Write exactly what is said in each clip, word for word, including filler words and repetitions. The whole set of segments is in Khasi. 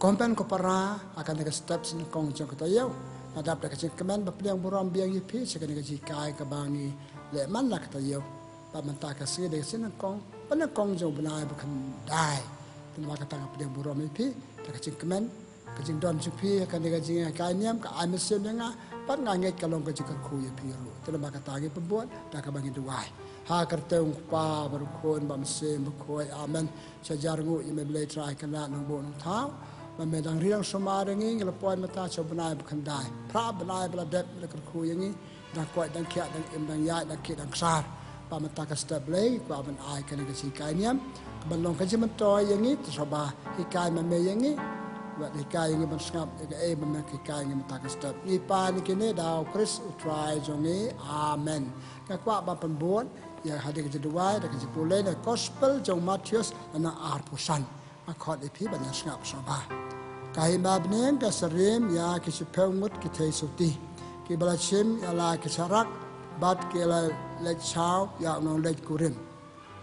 Ko hynmen ko para, ha kane ka step shi nyngkong jong ka taïew, nga dap da ka jingkmen ba pdiang burom biang ïa phi sha kane ka jinghikai kaba ngi leh man la ka taïew. Ba mynta ka sngi dei ka shi nyngkong, ba nyngkong jong u bnai ba khyndai. Te namar kata nga pdiang burom ïa phi da ka jingkmen, ka jingdon jong phi ha kane ka jinghikai niam ka ai mynsiem ïa nga, bad nga ngeit ka long ka jingkyrkhu ïa phi ruh. Te namar kata ngi pynbud da kaba ngi duwai. Ha ka kyrteng u Kpa bad u Khun bad u Mynsiem Bakhuid. Amen. Sha jar nguh ïa me Blei Trai Kynrad Nongbuh Nongthaw, ba me dang ri dang sumar ïa ngi, ngi la poi mynta sha u bnai ba khyndai. Phra bnai ba la dep me la kyrkhu ïa ngi, dang koit dang khiah, dang im dang ïaid, dang khih dang ksar. Ba mynta ka step Blei, kwah ban ai kane ka jinghikai niam, ka ban long ka jingmyntoi ïa ngi, te sngewbha hikai ma me ïa ngi, bad hikai ïa ngi ban sngap ïa kaei ba me hikai ïa ngi mynta ka step. Ngi pan ïa kine da u Khrist u Trai jong ngi. Amen. Nga kwah ban pynbud ïa hadien ka jingduwai da ka jingpule na Gospel jong u Mathaios lynnong arphew san. Nga khot ïa phi ban ïa sngap sngewbha. Ka hima bneng ka syriem ïa ki shiphew ngut ki theisotti, kiba la shim ïa la ki sharak, bad ki la leit shaw ïa u nongleit kurim.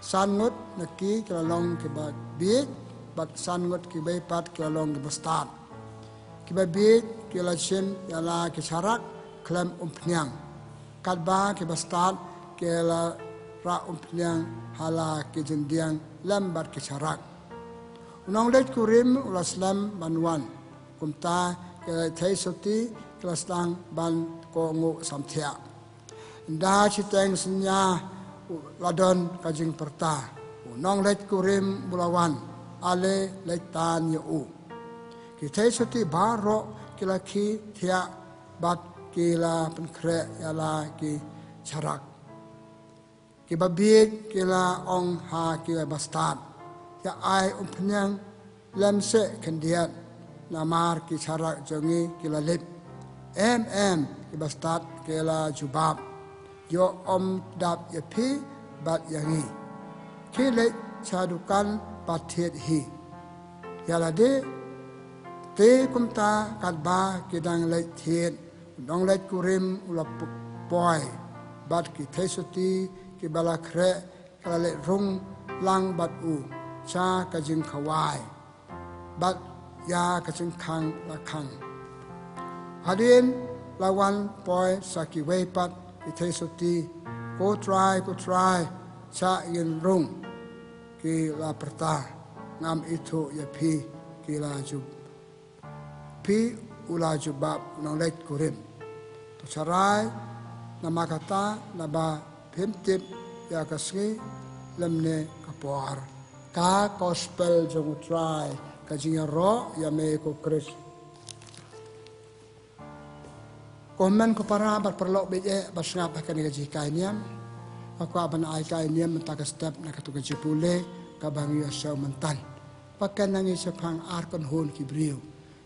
San ngut na ki ki la long kiba bieit, bad san ngut kiwei pat ki la long kiba stad. Kiba bieit ki la shim ïa la ki sharak khlem umphniang. Katba kiba stad ki la rah umphniang ha la ki jyndiang lem bad ki sharak. U nongleit kurim u la slem ban wan. Kumta ki theisotti ki la sdang ban kohnguh samthiah. Ynda shiteng synñia u la don ka jingpyrta, u nongleit kurim u la wan, ale leit tan ïa u. Ki theisotti baroh ki la khie thiah bad ki la pynkhreh ïa la ki sharak. Kiba bieit ki la ong ha kiba stad, ïa ai umphniang lem seh khyndiat, namar ki sharak jong ngi ki la lip. Em em, kiba stad ki la jubab, ïoh ym dap ïa phi bad ïa ngi. Khie leit sha dukan bad thied hi. Ïa lade te kumta katba ki dang leit thied, u nongleit kurim u la p-, poi bad ki theisotti kiba la khreh, ka la leit rung lang bad u sha ka jingkhawai bad ïa ka jingkhang la khang. Hadien la wan poi sa kiwei pat ki theisotti, Ko Trai, ko Trai, shah ngin rung, ki la pyrta, ngam ithuh ïa phi, ki la jub- phi, u la jubab u nongleit kurim. To sharai namar kata, naba phim tip ïa ka sngi lymne ka por. Ka Gospel jong u Trai. Ka jingïaroh ïa me ko Khrist. Ko hynmen ko para bad paralok bad eh bad sngap ha kane ka jinghikai niam. Nga kwah ban ai hikai niam mynta ka step na katu ka jingpule kaba ngi ïohsngew mynta. Ba ken ngi shaphang ar kynhun ki briew.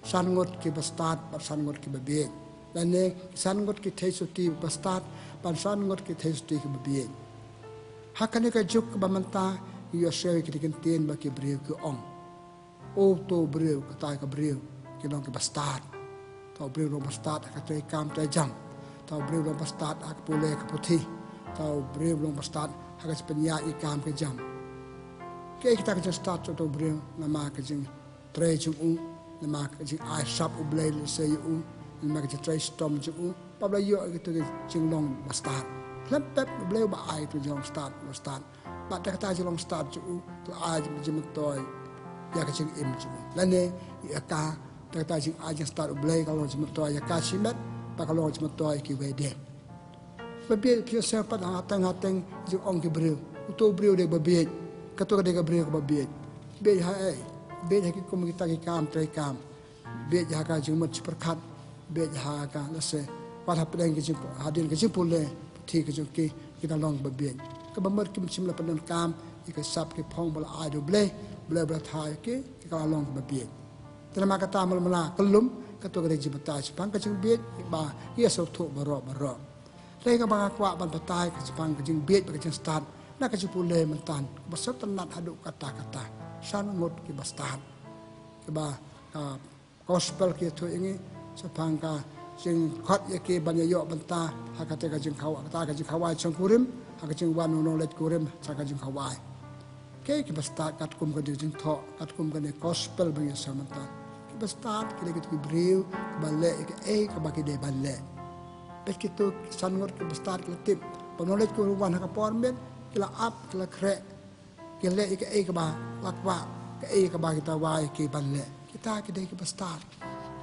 San ngut kiba stad bad san ngut kiba bieit. Lane san ngut ki theisotti ba stad bad san ngut ki theisotti kiba bieit. Ha kane ka juk kaba mynta ngi ïohsngew ïa kine ki ktien ba ki briew ki ong. Uto u briew, kata ka briew, ki long kiba stad. Uto u briew long ba stad ha ka trei kam trei jam. Uto u briew long ba stad ha ka pule ka puthi. Uto u briew long ba stad ha ka jingpynïaid ki kam ki jam. Kaei kata ka jingstad jong uto u briew? Namar ka jingtrei jong u, namar ka jingai sap U Blei lehse ïa u, namar ka jingtrei shitom jong u. Ba u la ïoh ïa kito ki jinglong ba stad. Khlem pep U Blei uba ai kito ki jinglong stad, ba stad. Bad da kata ka jinglong stad jong u, to ai jingmyntoi ïa ka jingim jong u. Lane ïa ka, da kata ka jingai jingstad U Blei ka long jingmyntoi ïa ka shimet, bad ka long jingmyntoi ïa kiwei de. Ba bieit, phi ïohsngew pat ha teng ha teng jingong ki briew. Uto u briew dei ba bieit. Kato ka dei ka briew kaba bieit. Bieit ha ei? Bieit ha ki kum kita ki kam trei kam. Bieit ha ka jingmut jingpyrkhat, bieit ha ka lehse. Wat hapdeng ki jing, hadien ka jingpule puthi ka jong ki, ki la long ba bieit. Kaba mut kim shym la pyndonkam ïa ka sap ki phong ba la ai da U Blei, Blei ba la thaw ïa ki, ki la long ba bieit. Te namar kata, mala mala ka lum, kato ka dei jingbatai shaphang ka jingbieit ba ngi ïa sngewthuh baroh baroh. Te kaba nga kwah ban batai ka shaphang ka jingbieit bad ka jingstad na ka jingpule mynta, kaba sngewtynnat haduh katta katta. San ngut kiba stad. Kaba, ah, Gospel ki ïathuh ïa ngi shaphang ka jingkhot ïa ki ban ïa ïoh bynta ha kata ka jingkhawai, kata ka jingkhawai shongkurim, ha ka jingwan u nongleit kurim sha ka jingkhawai. Kaei kiba stad katkum kane ka jingthoh, katkum kane ka Gospel ba ngi ïohsngew mynta? Bastad ki dei kito ki briew kiba leh ïa kaei kaba ki dei ban leh. Bad kito ki san ngut ki bastad ki la tip ba u nongleit khun u wan ha ka por miet, ki la ap, ki la khreh, ki leh ïa kaei kaba la kwah, kaei kaba ki dawa ïa ki ban leh. Kita ki dei ki bastad.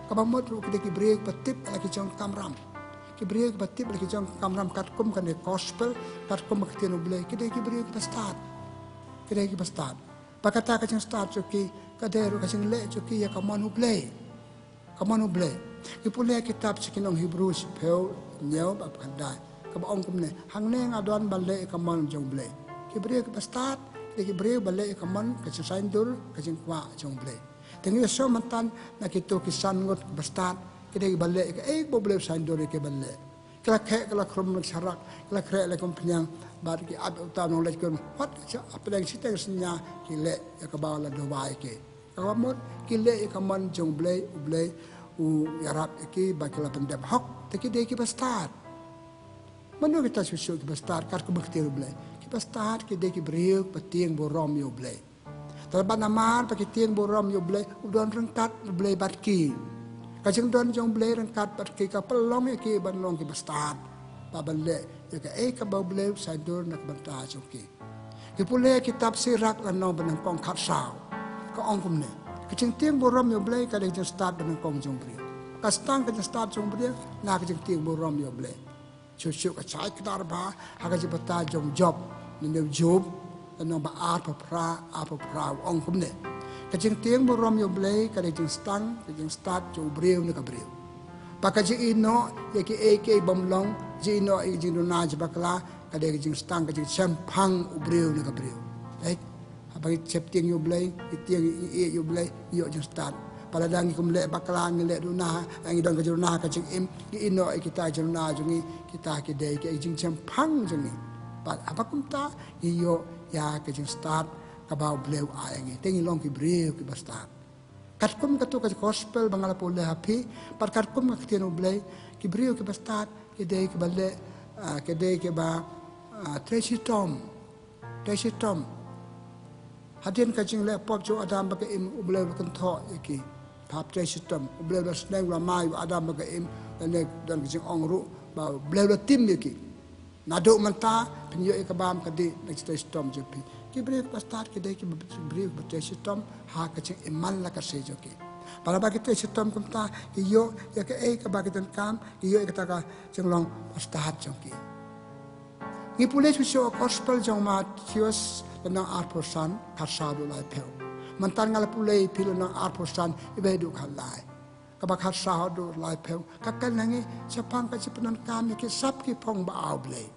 Kaba mut ruh ki dei ki briew kiba tip ïa la ki jong ka kamram. Ki briew kiba tip ïa la ki jong ka kamram katkum kane ka gospel, katkum ka ktien U Blei, ki dei ki briew ki bastad. Ki dei ki bastad. Bad kata ka jingstad jong ki ka dei ruh ka jingleh jong ki ïa ka mon U Blei. Ka mon U Blei. Ngi pule kitab sha ki nong Hebru shiphew, hynñiew bad khatkhyndai, kaba ong kumne: Hangne nga don ban leh ïa ka mon jong U Blei. Ki briew ki bastad ki dei ki briew ba leh ïa ka mon, ka jingsaiñdur, ka jingkwah jong U Blei. Te ngi ïohsngew mynta na kito ki san ngut ki bastad, ki dei kiba leh ïa kaei ba U Blei u saiñdur ïa ki ban leh. Ki la khreh, ki la khrum la sharak, ki la khreh la kum phniang, bad ki ap ïa uta u nongleit khun, wat sha hapdeng shiteng synñia ki leh ïa kaba la dawa ïa ki. Kaba mut ki leh ïa ka mon jong U Blei, U Blei u ïarap ïa ki ba ki la pyndep hok, te ki dei ki bastad. Mano kita shuh shuh ki bastad katkum ka ktien U Blei? Ki bastad ki dei ki briew ba tieng burom ïa U Blei. Te bad namar ba ki tieng burom ïa U Blei, u don ryngkat U Blei bad ki. Ka jingdon jong U Blei ryngkat bad ki ka pynlong ïa ki ban long ki bastad, ba ban leh ïa kaei kaba U Blei u saiñdur na ka bynta jong ki. Ngi pule kitab Sirak lynnong ba nyngkong khatsaw, ka ong kumne: Ka jingtieng burom ïa U Blei ka dei ka jingstad ba nyngkong jong u briew. Ka sdang ka jingstad jong u briew na ka jingtieng burom ïa U Blei. Shuh shuh ka shai kdar bha ha ka jingbatai jong u Job, ne u Job, lynnong ba arphew phra, arphew phra, u ong kumne: Ka jingtieng burom ïa U Blei ka dei ka jingsdang, ka jingstad jong u briew ne ka briew. Bad ka jingïehnoh ïa kiei kiei bym long, jingïehnoh ïa ka jingduna jingbakla, ka dei ka jingstad, ka jingshemphang u briew ne ka briew. Haba ngi sheptieng ïa U Blei, ngi tieng, ngi ïeit ïa U Blei, ngi ïoh jingstad. Bad lada ngi kum leh bakla, ngi leh duna, ngi don ka jingduna ka jingim, ngi ïehnoh ïa kita jingduna jong ngi, kita ki dei ki jingshemphang jong ngi. Bad haba kumta ngi ïoh ïa ka jingstad kaba U Blei u ai ïa ngi, te ngi long ki briew ki bastad. Katkum kato ka gospel ba nga la pule ha phi, bad katkum ka ktien U Blei, ki briew ki bastad ki dei kiba leh, ah, ki dei kiba, ah, trei shitom. Trei shitom. Hadien ka jingleh pop jong u Adam bad ka Im, U Blei u la kynthoh ïa ki. Hap trei shitom. U Blei u la sneng, u la mai ïa u Adam bad ka Im, lane don ka jingong ruh ba U Blei u la tim ïa ki. Naduh mynta phin ïoh ïa ka bam ka dih na ka jingtrei shitom jong phi. Ki briew ki bastad ki dei ki briew kiba trei shitom ha ka jingim man la ka sngi jong ki. Bad haba ki trei shitom kumta, ki ïoh ïa kaei kaba ki donkam, ki ïoh ïa kata ka jinglong bastad jong ki. Ngi pule shuh shuh gospel jong u Mathaios lynnong arphew san, khatsaw haduh laiphew. Mynta nga la pule ïa phi lynnong arphew san, iwei haduh khatlai. Kaba khatsaw haduh laiphew ka kren ïa ngi shaphang ka jingpyndonkam ïa ki sap ki phong ba ai U Blei.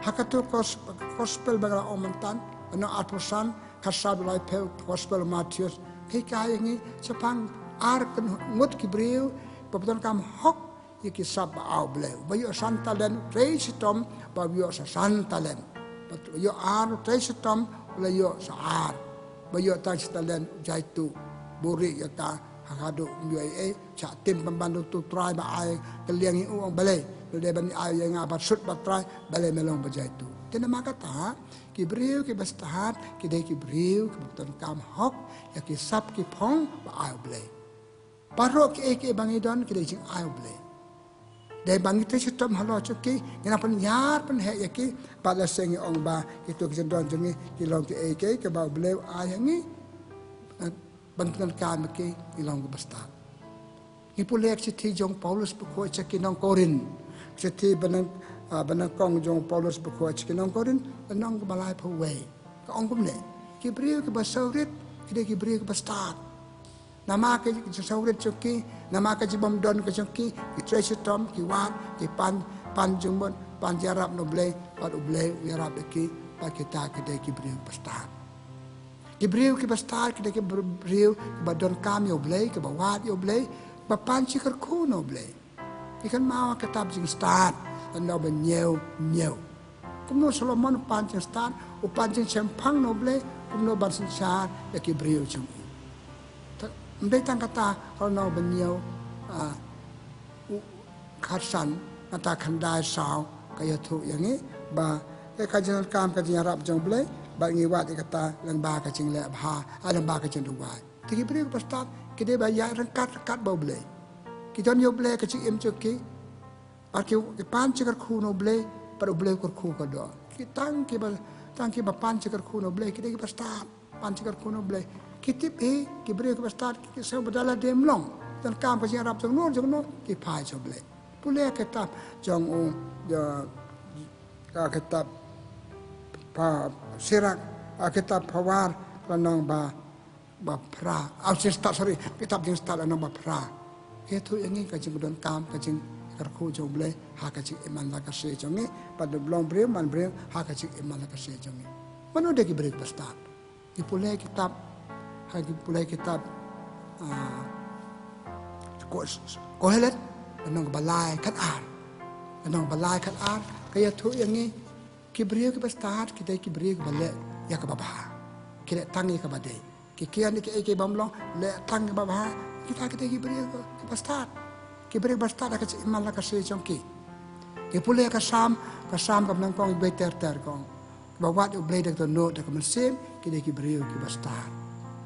Ha kato gos-, gospel ba nga la ong mynta, lynnong arphew san, khatsaw haduh laiphew, gospel u Mathaios, ka hikai ïa ngi shaphang ar kynhun ngut ki briew ba pyndonkam hok ïa ki sap ba ai U Blei. Uba ïoh san talent u trei shitom, ba ïoh sa san talent. Bad uba ïoh ar u trei shitom, u la ïoh sa ar. Uba ïoh tang shi talent u jaituh buhrieh ïa ka haduh um ïoh ei ei, shah tim pynban da uto u trai ba ai kylliang ïa u, ong balei, lada ban ai ïa nga bad sut bad trai, balei me long ba jaituh. Te namar kata ki briew ki bastad ki dei ki briew kiba pyndonkam hok ïa ki sap ki phong ba ai U Blei. Baroh kiei kiei ba ngi don ki dei jingai U Blei. Dei ba ngi trei shitom halor jong ki, ngi nang pynïar pynheh ïa ki, bad lehse ngi ong ba kito ki jingdon jong ngi ki long kiei kiei kiba U Blei u ai ha ngi, eh, ban pyndonkam ïa ki, ngi long ki bastad. Ngi pule ka shithi jong u Paulus bakhuid sha ki nong Korinth. Ka shithi ba nyng-, ah, ba nyngkong jong u Paulus bakhuid sha ki nong Korinth, lynnong kaba laiphew wei. Ka ong kumne: Ki briew kiba sawrit ki dei ki briew kiba stad. Namar ka jingsawrit jong ki, namar ka jingbymdon ka jong ki, ki trei shitom, ki wad, ki pan, pan jingmut, pan jingïarap na U Blei, bad U Blei u ïarap ïa ki, bad kita ki dei ki briew kiba stad. Ki briew kiba stad ki dei ki br-, briew kiba donkam ïa U Blei, kiba wad ïa U Blei, ba pan shikyrkhu na U Blei. Ngi kynmaw ha ka kitab Jingstad, lynnong ba hynñiew, hynñiew. Kumno u Solomon u pan jingstad, u pan jingshemphang na U Blei, kumno ban synshar ïa ki briew jong u. Te, ym dei tang kata, ha lynnong ba hynñiew, ah, u khatsan, nangta khyndai, saw, ka ïathuh ïa ngi ba, eh, ka jingdonkam ka jingïarap jong U Blei, bad ngi wad ïa kata lyngba ka jingleh bha, ah, lyngba ka jingduwai. Te ki briew kiba stad Ki dei ba ïaid ryngkat ryngkat bad U Blei. Ki don ïa U Blei ha ka jingim jong ki. Bad ki, ki pan jingkyrkhu na U Blei, bad U Blei u kyrkhu ka doh. Ki tang kiba, tang kiba pan jingkyrkhu na U Blei, ki dei kiba stad. Pan jingkyrkhu na U Blei. Ki tip hi, ki briew kiba stad, ki, ki sngew ba da lade ym long. Donkam ka jingïarap jong no jong no, ki phai sha U Blei. Pule ka kitab jong u, jong, ka kitab Sirak, ka kitab Phawar, ka lynnong ba, ba phra. Aw, Jingstad, sorry, kitab Jingstad lynnong ba phra. Ïathuh ïa ngi ka jingdonkam, ka jingkyrkhu jong U Blei ha ka jingim man la ka sngi jong ngi, bad u long briew man briew ha ka jingim man la ka sngi jong ngi. Mano dei ki briew kiba stad? Ngi pule kitab, ha ngi pule kitab, ah, Ko-, Kohelet, lynnong ba lai khat ar. Lynnong ba lai khat ar, ka ïathuh ïa ngi, ki briew kiba stad, ki dei ki briew kiba leh ïa kaba bha. Ki leh tang ïa kaba dei. Ki kian ïa kiei kiei bym long, leh tang ïa kaba bha, kita ki dei ki briew kiba stad. Ki briew kiba stad ha ka jingim man la ka sngi jong ki. Ngi pule ka Salm, ka Salm kaba nyngkong, wei ter ter ka ong. Kiba wad ïa U Blei da ka dohnud da ka mynsiem, ki dei ki briew kiba stad.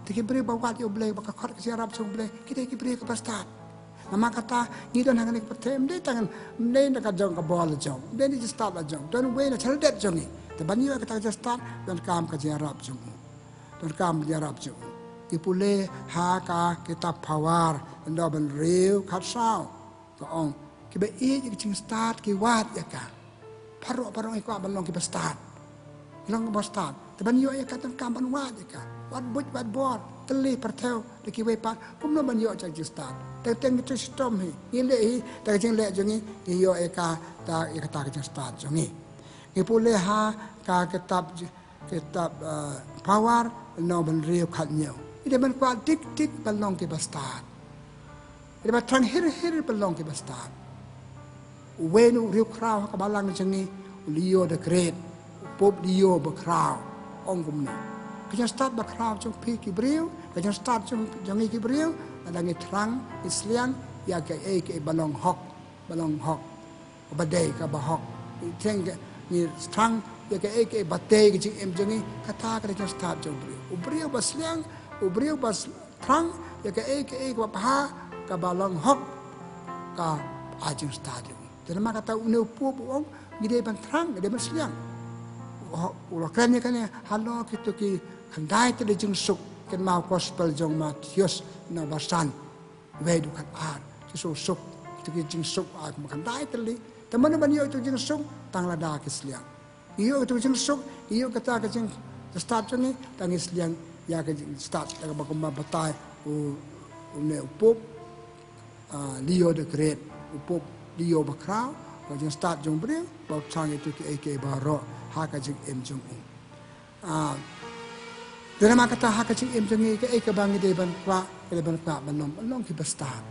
Te ki briew ba wad ïa U Blei, ba ka khot ka jingïarap jong U Blei, ki dei ki briew kiba stad. Namar kata, ngi don hangne ha ka pyrthei, ym dei tang, ym dei na ka jong ka bor la jong, ym dei na jingstad la jong, don uwei na sha lyndet jong ngi. Te ban ïoh ïa kata ka jingstad, donkam ka jingïarap jong u. Donkam jingïarap jong u. Ngi pule ha ka kitab Phawar, lynnong ba hynriew khat saw. Ka ong, kiba ïeit ïa ka jingstad ki wad ïa ka. Baroh baroh ngi kwah ban long kiba stad. Long kiba stad. Te ban ïoh ïa ka donkam ban wad ïa ka. Wad buit wad bor. Thylli pyrthew da kiwei pat. Kumno ban ïoh ïa ka jingstad? Teng teng ngi trei shitom hi. Ngi leh hi da ka jingleh jong ngi, ngi ïoh ïa ka, da ïa kata ka jingstad jong ngi. Ngi pule ha ka kitab j-, kitab, eh, Phawar, lynnong ba hynriew khat hynñiew. Ngi dei ban kwah dik dik ban long kiba stad. Ngi dei ban thrang hir hir ban long kiba stad. Uwei na u riewkhraw ha ka balang jong ngi, u Leo the Great, u Pope Leo ba khraw, ong kumne. Ka jingstad ba khraw jong phi ki briew, ka jingstad jong, jong ngi ki briew, lada ngi thrang, ngi sliang ïa kaei kaei ba long hok, ba long hok, ba dei kaba hok. Ngi thrang ka, ngi thrang ïa kaei kaei ba dei ka jingim jong ngi, kata ka dei ka jingstad jong u briew. U briew ba sliang, u briew ba s-, thrang ïa kaei kaei kaba bha, kaba long hok, ka ai jingstad ïa u. Te namar kata une u Pope u ong, ngi dei ban thrang, ngi dei ban sliang. U, u la kren ïa kane, halor kito ki khyndai tylli jingsuk, kynmaw gospel jong Mathaios lynnong ba san. Wei haduh khat ar, ki suk suk, kito ki jingsuk, ah, kum khyndai tylli. Te mano ban ïoh ito ki jingsuk, tang lada ki sliang. Ïoh ito ki jingsuk, ïoh kata ka jingstad jong ngi, tang ngi sliang ïa ka jingstad, ïa kaba kumba batai u, une u Pope, ah, Leo the Great, u Pope Leo ba khraw, ka jingstad jong u briew, ba u thrang ïa kito kiei kiei baroh ha ka jingim jong u. Ah, te namar kata ha ka jingim jong ngi kaei kaba ngi dei ban kwah, ngi dei ban kwah ban long, ban long kiba stad.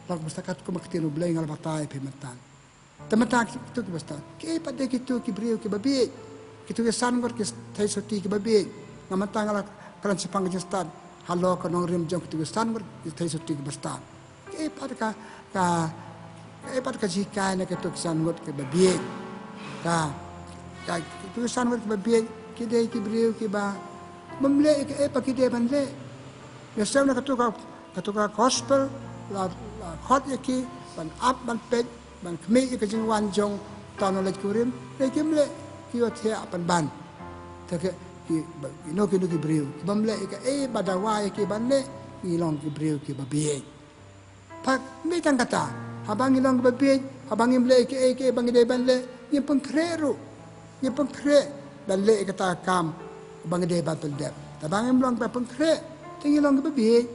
Long kiba stad katkum ka ktien U Blei nga la batai ïa phi mynta. Te mynta kito kiba stad. Kiei pat de kito ki briew kiba bieit. Kito ki san ngut ki theisotti kiba bieit. Nga mynta nga la kren shaphang ka jingstad halor ka nongrim jong kito ki san ngut ki theisotti kiba stad. Kiei pat ka, ka, kiei pat ka jinghikai na kito ki san ngut kiba bieit. Ka, ka, kito ki san ngut kiba bieit, ki dei ki briew kiba bym leh ïa kaei ba ki dei ban leh. Ïa shem na kato ka, kato ka gospel, la, la khot ïa ki ban ap ban peit, ban khmih ïa ka jingwan jong uta u nongleit kurim, hynrei kim leh, ki ïohthiah pynban. Te ki, ki, ba, kino kino ki briew ki bym leh ïa kaei ba dawa ïa ki ban leh, ngi long ki briew kiba bieit. Bad ym dei tang kata, haba ngi long kiba bieit, haba ngim leh ïa kaei kaei ba ngi dei ban leh, ngim pynkhreh ruh. Ngim pynkhreh ban leh ïa kata ka kam ba ngi dei ban pyndep. Te haba ngim long ba pynkhreh, te ngi long kiba bieit.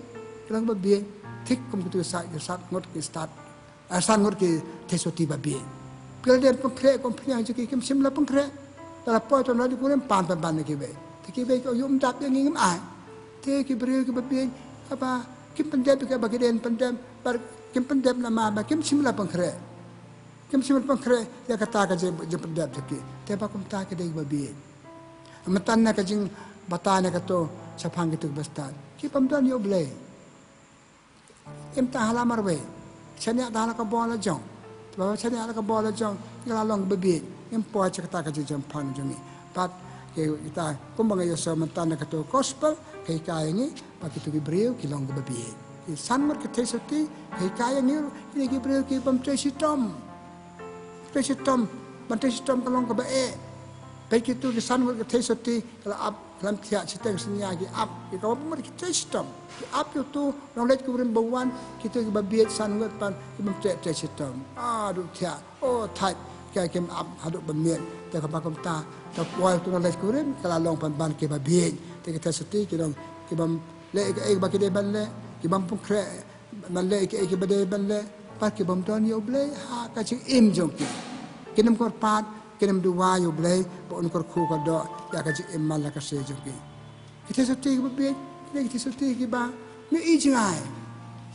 Ngi long kiba bieit. Thik kum kito ki sa-, ki san ngut ki stad, ah, san ngut ki theisotti ba bieit. Ki la dei pynkhreh kum pynïaid jong ki, kim shym la pynkhreh. Te la poi uta u nongleit kurim, pan pynban ïa kiwei. Te kiwei ki ong, ym dap ïa ngi, ngim ai. Te ki briew kiba bieit, haba kim pyndep ïa kaei ba ki dei ban pyndep, bad kim pyndep namar ba kim shym la pynkhreh. Kim shym la pynkhreh ïa kata ka jing, jingpyndep jong ki. Te ba kumta ki dei kiba bieit. Mynta na ka jingbatai na kato shaphang kito kiba stad, ki bym don ïa U Blei. Im tang ha la marwei. Shaniah tang ha la ka bor la jong. Te ba shaniah ha la ka bor la jong, ngi la long kiba bieit. Ngim poi sha kata ka jingpang jong ngi. Bad Kita kumba nga ïohsngew mynta na kato gospel ka hikai ïa ngi ba kito ki briew ki long kiba bieit. Ki san ngut ki theisotti ka hikai ïa ngi ruh kine ki briew ki bym trei shitom. Trei shitom, ban trei shitom ka long kaba eh. Peit kito ki san ngut ki theisotti ka la ap, ka la thiah shiteng synñia ki ap, ki kaba bym trei shitom. Ki ap ïa uto u nongleit kurim ba wan, kito kiba bieit san ngut pat ki bym trei, trei shitom. Ah, duh thiah. Oh, thait, ka kim ap haduh ba miet. Te kaba kumta, ka poi tu nongleit kurim ka la long pynban kiba bieit. Te ki theisotti ki long ki bym leh kaei ba ki dei ban leh, ki bym pynkhreh ban leh kaei ba ki dei ban leh, bad ki bym don ïa U Blei ha ka jingim jong ki. Kin ym kyrpad, kin ym duwai ïa U Blei ba un kyrkhu kyrdoh ïa ka jingim man la ka seh jong ki. Ki theisotti kiba bieit, ki theisotti kiba mih jngai.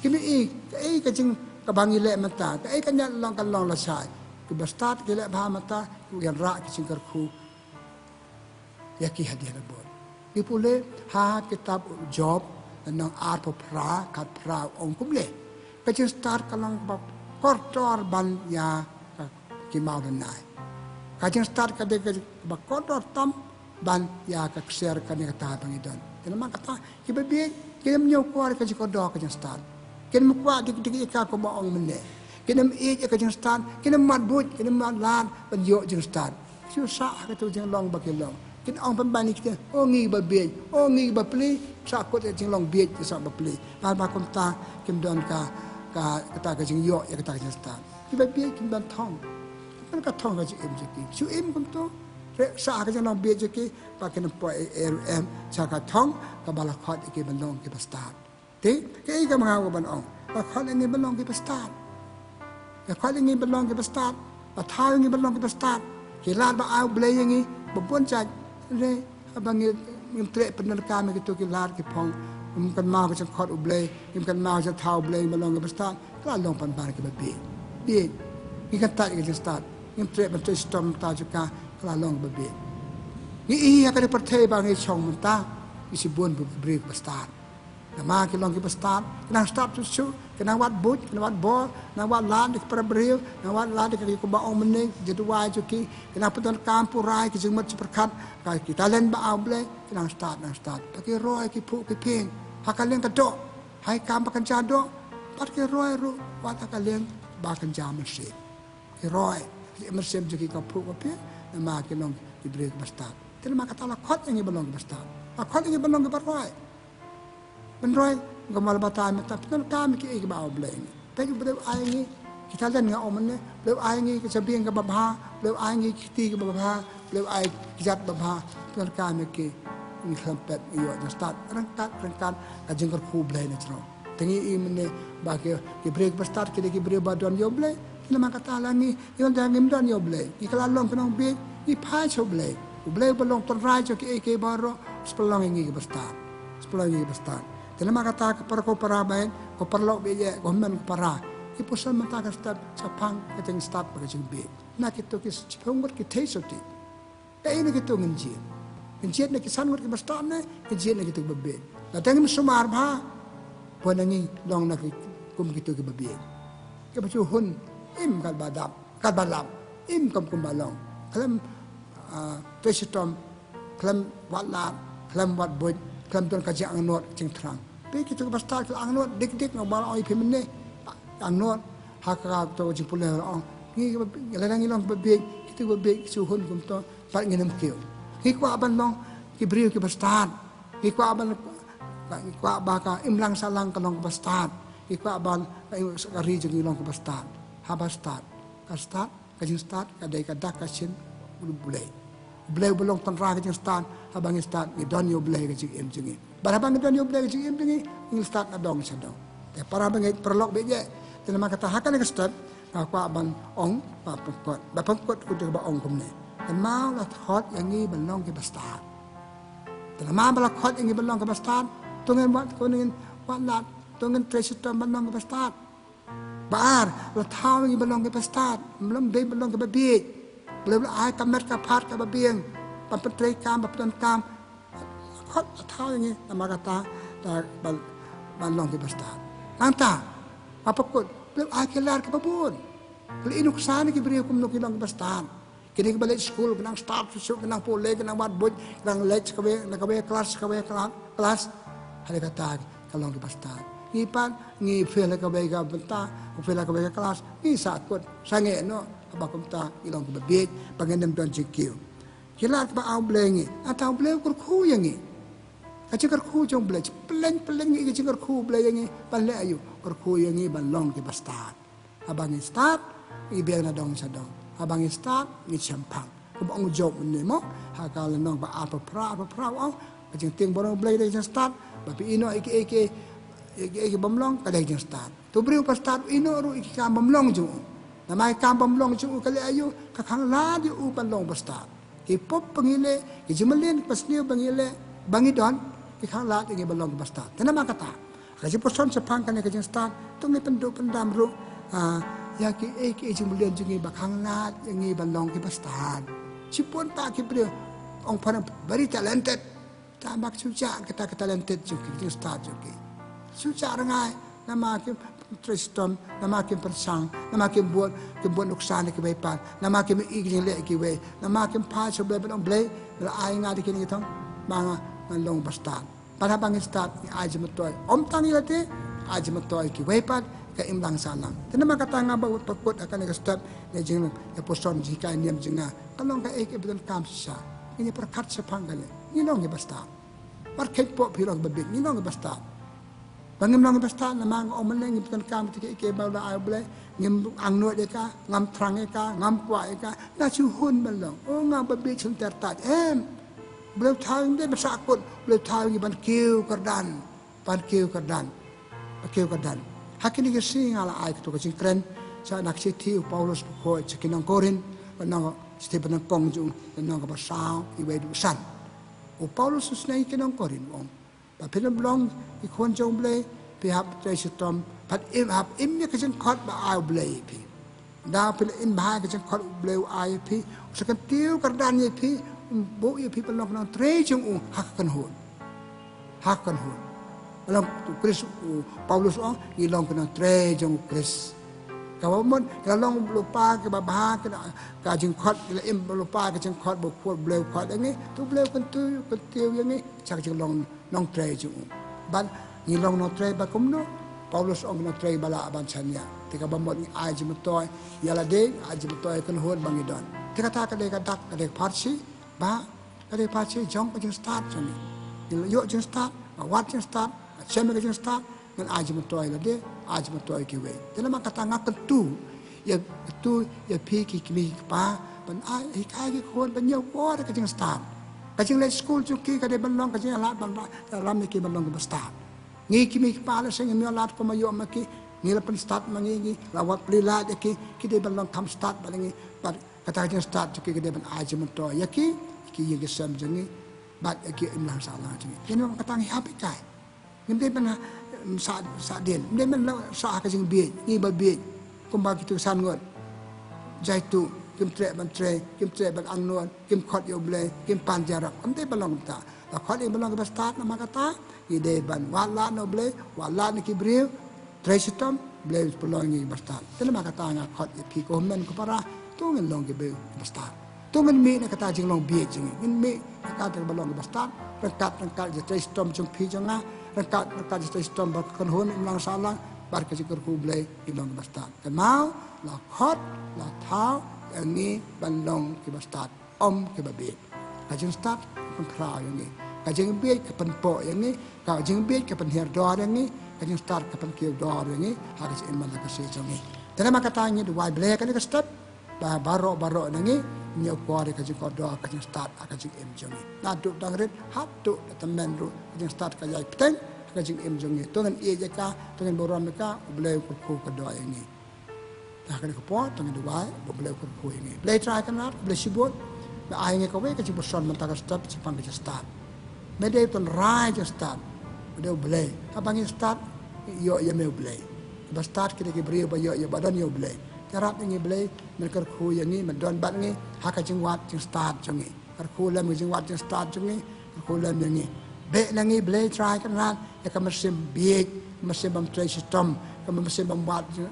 Ki mih kaei ka jing kaba ngi leh mynta, kaei ka ñiah long ka long lashai. Kiba stad ki leh bha mynta, ki wanrah ki jingkyrkhu ïa ki hadien labor. Ngi pule ha kitab u Job, lynnong arphew phra, khatphra, u ong kumne: Ka jingstad ka long kaba kordor ban ïa ka, ki mawlynnai. Ka jingstad ka dei kaba kordor tam ban ïa ka ksiar kane kata ba ngi don. Te namar kata kiba bieit kin ym ñiewkor ïa ka jingkordor ka jingstad. Kin ym kwah dik dik ïa ka kumba ong mynne. Kin ym ïeit ïa ka jingstad, kin ym mad buit, kin ym mad lad ban ïoh jingstad. Shu sah ha kato ka jinglong ba ki long. Kin ong pynban ïa kita, o ngi ba bieit, o ngi ba pli, sah kut ïa ka jinglong bieit, sah ba pli. Bad ba kumta kim don ka, ka, kata ka jingïoh ïa kata ka jingstad. Kiba bieit kim don thong. Kim don ka thong ka jingim jong ki. Shu im kumto. Re sah ka jinglong bieit jong ki, ba kin ym poi ei ei ruh em sha ka thong kaba la khot ïa ki ban long kiba stad. Te kaei kaba nga kwah ban ong, la khot ïa ngi ban long kiba stad. La khot ïa ngi ban long kiba stad. La thaw ïa ngi ban long kiba stad. Ki lad ba ai U Blei ïa ngi ba bun jait. Re haba ngi, ngim treh pyndonkam ïa kito ki lad ki phong, ngim kynmaw ka jingkhot U Blei, ngim kynmaw ka jingthaw U Blei ban long kiba stad, ka la long pynban kiba bieit. Bieit. Ngi kyntait ïa ka jingstad, ngim treh ban trei shitom mynta jong ka, ka la long kiba bieit. Ngi ïohi ha kane ka pyrthei ba ngi shong mynta, ngi shibun briew kiba stad. Namar ki long kiba stad, ki nang stad shuh shuh, ki nang wad buit, ki nang wad bor, nang wad lad da ki para briew, nang wad lad da ki kumba ong mynne, jingduwai jong ki, ki nang pyndonkam pura ïa ki jingmut jingpyrkhat, ka ki talent ba ai U Blei, ki nang stad, nang stad. Bad ki roi ki phuh ki phieng ha ka liang ka doh, ha ki kam ba kynja doh, bad ki roi ruh wat ha ka liang ba kynja mynsiem. Ki roi, ki mynsiem jong ki ka phuh ka phieng, namar ki long ki briew kiba stad. Te namar kata la khot ïa ngi ban long kiba stad. La khot ïa ngi ban long kiba roi. Ban roi, kumba la batai mynta, pyndonkam ïa kiei kiba ai U Blei ïa ngi. Peit U Blei u ai ïa ngi ki talent, nga ong mynne, U Blei u ai ïa ngi ka jabieng kaba bha, U Blei u ai ïa ngi ki kti kiba bha, U Blei u ai ki kjat ba bha, pyndonkam ïa ki. Ngi khlem pep ngi ïoh jingstad ryngkat ryngkat ka jingkyrkhu U Blei na jrong. Te ngi ïohi mynne ba ki, ki briew kiba stad ki dei ki briew ba don ïa U Blei. Te namar kata la ngi, ngi don, ngim don ïa U Blei, ngi ka la long ki nongbieit, ngi phai sha U Blei. U Blei uba long tynrai jong kiei kiei baroh, u sa pynlong ïa ngi kiba stad. U sa pynlong ïa ngi kiba stad. Te namar kata ko para, ko para bangeit, ko paralok baieit, ko hynmen ko para, ngi pyrshang mynta ka step shaphang ka jingstad bad ka jingbieit na kito ki shiphew ngut ki theisotti. Kaei na kito ngin jied? Ngin jied na ki san ngut kiba stad ne ngin jied na kito kiba bieit? Lada ngim sumar bha, bun na ngi long na ki, kum kito kiba bieit, kiba shu hun im katba dap, katba lam, im kum kumba long. Khlem, ah, trei shitom, khlem wad lad, khlem wad buit, khlem don ka jingangnud jingthrang. Peit kito kiba stad ki la angnud dik dik, nga ba la ong ïa phi mynne, angnud ha kato ka jingpule, la ong. Ngi kiba, lada ngi long kiba bieit, kito kiba bieit ki shu hun kumto. Bad ngin ym kiew. Ngi kwah ban long ki briew kiba stad. Ngi kwah ban, ngi kwah ba ka imlang sahlang ka long kaba stad. Ngi kwah ban ka ri jong ngi long kaba stad. Haba stad, ka stad, ka jingstad ka dei ka dak ka shin U Blei. U Blei uba long tynrai ka jingstad. Haba ngi stad ngi don ïa U Blei ha ka jingim jong ngi. Bad haba ngi don ïa U Blei ha ka jingim jong ngi, ngi stad na dong sha dong. Te para bangeit, paralok baieit, te namar kata ha kane ka step nga kwah ban ong ba pynkut, ba pynkut, kut ba ong kumne. Kynmaw la khot ïa ngi ban long kiba stad. Te namar ba la khot ïa ngi ban long kiba stad, to ngin wad, to ngin wad lad, to ngin trei shitom ban long kiba stad. Ba ar, la thaw ïa ngi ban long kiba stad, ym long dei ban long kiba bieit. Ba la ai ka met ka phad kaba biang ban pyntreikam, ban pyndonkam. Khot, la thaw ïa ngi namar kata, da ban, ban long kiba stad. Nangta, ba pynkut, ba la ai ki lad kiba bun. Ba la ai nuksa na ki briew kumno kin long kiba stad. Kine kiba leit skul ki nang start shuh shuh, ki nang pule, ki nang wad buit, ki nang leit sha kawei na kawei klas sha kawei kla-, klas. Hynrei kata ka long kiba stad. Ngi pat ngi fail ha kawei ka bynta, ngi fail ha kawei ka klas, ngi sahkut, sangeh noh. Haba kumta ngi long kiba bieit ba ngin ym don jingkiew. Ki lad kiba ai U Blei ïa ngi, ata U Blei u kyrkhu ïa ngi. Ka jingkyrkhu jong U Blei, pyllein pyllein ngi ka jingkyrkhu U Blei ïa ngi, ban leh aïu? Kyrkhu ïa ngi ban long kiba stad. Haba ngi stad, ngi biang na dong sha dong. Haba ngi stad, ngi shemphang. Kumba ong u Job mynne mo, ha ka lynnong ba arphew phra, arphew phra u ong, ka jingtieng baroh U Blei ka dei ka jingstad, ba phi ïehnoh ïa kiei kiei, ïa kiei kiei bym long ka dei ka jingstad. To u briew ba stad u ïehnoh ruh ïa ki kam bym long jong u. Namar ki kam bym long jong u ka leh aïu? Ka khanglad ïa u ban long ba stad. Ki pop ba ngi leh, ki jingmlien ba sniew ba ngi leh, ba ngi don, ki khanglad ïa ngi ban long ba stad. Te namar kata, ka jingpuson shaphang kane ka jingstad, to ngin pynduh pyndam ruh, ah, ïa kiei kiei jingmlien jong ngi ba khanglad ïa ngi ban long kiba stad. Shibun pat ki briew, ong phan very talented. Tangba ki shu jah kita ki talented jong ki, ki jingstad jong ki. Shu jah rngai, namar kim trei shitom, namar kim pyrshang, namar kim bud, kim bud nuksan ïa kiwei pat, namar kim ïohi ki jingleh kiwei, namar kim phai sha U Blei ban ong Blei, me la ai ïa nga da kine ki thong, ba nga ngan long ba stad. Bad haba ngi stad, ngi ai jingmyntoi. Ym tang ïa lade, ai jingmyntoi ïa kiwei pat, ka imlang sahlang. Te namar kata nga ba u pyrkhat ha kane ka step, ne jing, ïa puson jinghikai niam jong nga. Ka long kaei kaei ba donkam shisha. Ngin ïa pyrkhat shaphang kane. Ngi long kiba stad. Wat kheiñ pop phi long ba bieit, ngi long kiba stad. Ba ngim long kiba stad namar nga ong mynne ngim pyndonkam ïa kiei kiei ba la ai U Blei, ngim angnud ïa ka, ngam thrang ïa ka, ngam kwah ïa ka, nga shu hun ban long. O nga ba bieit shu ter tait. Em. U Blei u thaw ïa ngi ban sahkut, U Blei u thaw ïa ngi ban kiew kyrdan. Ban kiew kyrdan. Ban kiew kyrdan. Ha kine ki sngi nga la ai kato ka jingkren sha na ka shithi u Paulus bakhuid sha ki nong Korinth, lynnong, shithi banyngkong jong u, lynnong kaba saw, iwei haduh san. U Paulus u sneng ïa ki nong Korinth u ong, ba phin ym long ki khun jong U Blei, phi hap trei shitom, bad im, hap im ïa ka jingkhot ba ai U Blei ïa phi. Lada phi la im bha ïa ka jingkhot U Blei u ai ïa phi, u sa kyntiew kyrdan ïa phi, u buh ïa phi ban long ki nongtrei jong u ha ka kynhun. Ha ka kynhun. Ba long u Khrist, u Paulus u ong, ngi long ki nongtrei jong u Khrist. Kaba mut, ki la long lypa kiba bha, ki la, ka jingkhot, ki la im lypa ka jingkhot ba u Blei u khot ïa ngi, to U Blei u kyntiew, kyntiew ïa ngi sha ka jinglong nongtrei jong u. Bad ngi long nongtrei ba kumno? Paulus ong nongtrei ba lah ban shaniah. Te kaba mut ngi ai jingmyntoi ïa lade, ai jingmyntoi ïa ka kynhun ba ngi don. Te kata ka dei ka dak, ka dei ka pharshi, ba ka dei ka pharshi jong ka jingstad jong ngi. Ngi la ïoh jingstad, nga wad jingstad, nga shem ïa ka jingstad, ngan ai jingmyntoi ïa lade, ai jingmyntoi ïa kiwei. Te namar kata nga kyntu ïa, kyntu ïa phi ki kmie ki kpa, ban ai, hikai ki khun ban ïoh bor ïa ka jingstad. Ka jingleit skul jong ki ka dei ban long ka jingïalad ban ïalam ïa ki ban long kiba stad. Ngi ki kmie ki kpa lehse ngim ïoh lad kumba ïoh ma ki, ngi la pynstad ma ngi, ngi la wad plie lad ïa ki, ki dei ban long kham stad bad ngi, bad kata ka jingstad jong ki ka dei ban ai jingmyntoi ïa ki, ïa ki ïing ki sem jong ngi, bad ïa ki imlang sahlang jong ngi. Ïa namar kata ngi hap hikai. Ngim dei ban, em, sah, sah dien. Ngim dei ban sah ha ka jingbieit, ngi ba bieit. Kumba kito ki san ngut. Jaitu, kim treh ban trei, kim treh ban angnud, kim khot ïa U Blei, kim pan jingïarap. Ngim dei ban long kumta. La khot ïa ngi ban long kiba stad namar kata, ngi dei ban wad lad na U Blei, wad lad na ki briew, trei shitom, U Blei u pynlong ïa ngi kiba stad. Te namar kata nga khot ïa phi ko hynmen ko para, to ngin long kiba, kiba stad. To ngin mih na kata jinglong bieit jong ngi. Ngin mih na kata kaba long kiba stad. Ryngkat, ryngkat jingtrei shitom jong phi jong nga. Ryngkat, ryngkat jingtrei shitom bad ka kynhun imlang sahlang. Bad ka jingkyrkhu U Blei ngin long kiba stad. Kynmaw, la khot, la thaw ïa ngi ban long kiba stad, ym kiba bieit. Ka jingstad ka pynkhraw ïa ngi. Ka jingbieit ka pynpoh ïa ngi. Ka jingbieit ka pynhiar dor ïa ngi. Ka jingstad ka pynkiew dor ïa ngi ha ka jingim bad la ka sngi jong ngi. Te namar kata ngi duwai Blei ha kane ka step ba baroh baroh na ngi ngin ïoh kwah ïa ka jingkordor ka jingstad ha ka jingim jong ngi. Naduh dang rit haduh da tymmen ruh ka jingstad ka ïai bteng ha ka jingim jong ngi. To ngin ïeit ïa ka, to ngin burom ïa ka, U Blei u kyrkhu kordor ïa ngi. Te ha kane ka por to ngin duwai ba U Blei u kyrkhu ïa ngi. Blei Trai Kynrad, Blei shibun, me ai ïa ngi kawei ka jingpuson mynta ka step shaphang ka jingstad. Me dei u tynrai jingstad. Me dei U Blei. Haba ngi stad, ngi ïoh ïa me U Blei. Kiba stad ki dei ki briew ba ïoh, ïoh ba don ïa U Blei. Te ïarap ïa ngi Blei, men kyrkhu ïa ngi, men don bad ngi ha ka jingwad jingstad jong ngi. Kyrkhu lem ka jingwad jingstad jong ngi, kyrkhu lem ïa ngi. Beh na ngi Blei Trai Kynrad ïa ka mynsiem bieit, ka mynsiem bym trei shitom, ka mynsiem bym wad jing,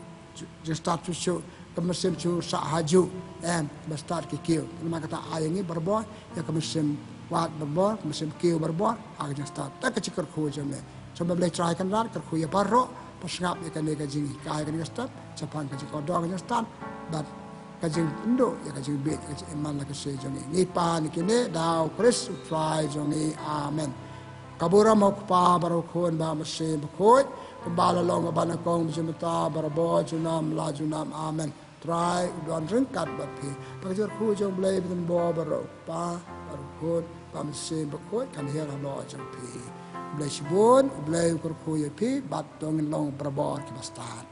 jingstad shuh shuh. ka mynsiem shu sah hajuh, em, ba stad ki kiew. Namar kata ai ïa ngi barabor ïa ka mynsiem wad barabor, ka mynsiem kiew barabor ha ka jingstad. Te ka jingkyrkhu jong me. Sngewbha Blei Trai Kynrad kyrkhu ïa baroh ba sngap ïa kane ka jinghikai, kane ka step shaphang ka jingkordor ka jingstad bad ka jingpynduh ïa ka jingbieit ka jingim man la ka sngi jong ngi. Ngi pan ïa kine da u Khrist u Trai jong ngi. Amen. Ka burom u Kpa bad u Khun bad u Mynsiem Bakhuid, kumba la long kaba nyngkong, mynta, barabor, junom la junom. Amen. Trai u don ryngkat bad phi. Ba ka jingkyrkhu jong U Blei ba don bor baroh, u Kpa bad u Khun bad u Mynsiem Bakhuid, kan hiar halor jong phi. Blei shibun, Blei u kyrkhu ïa phi bad to ngin long barabor kiba stad.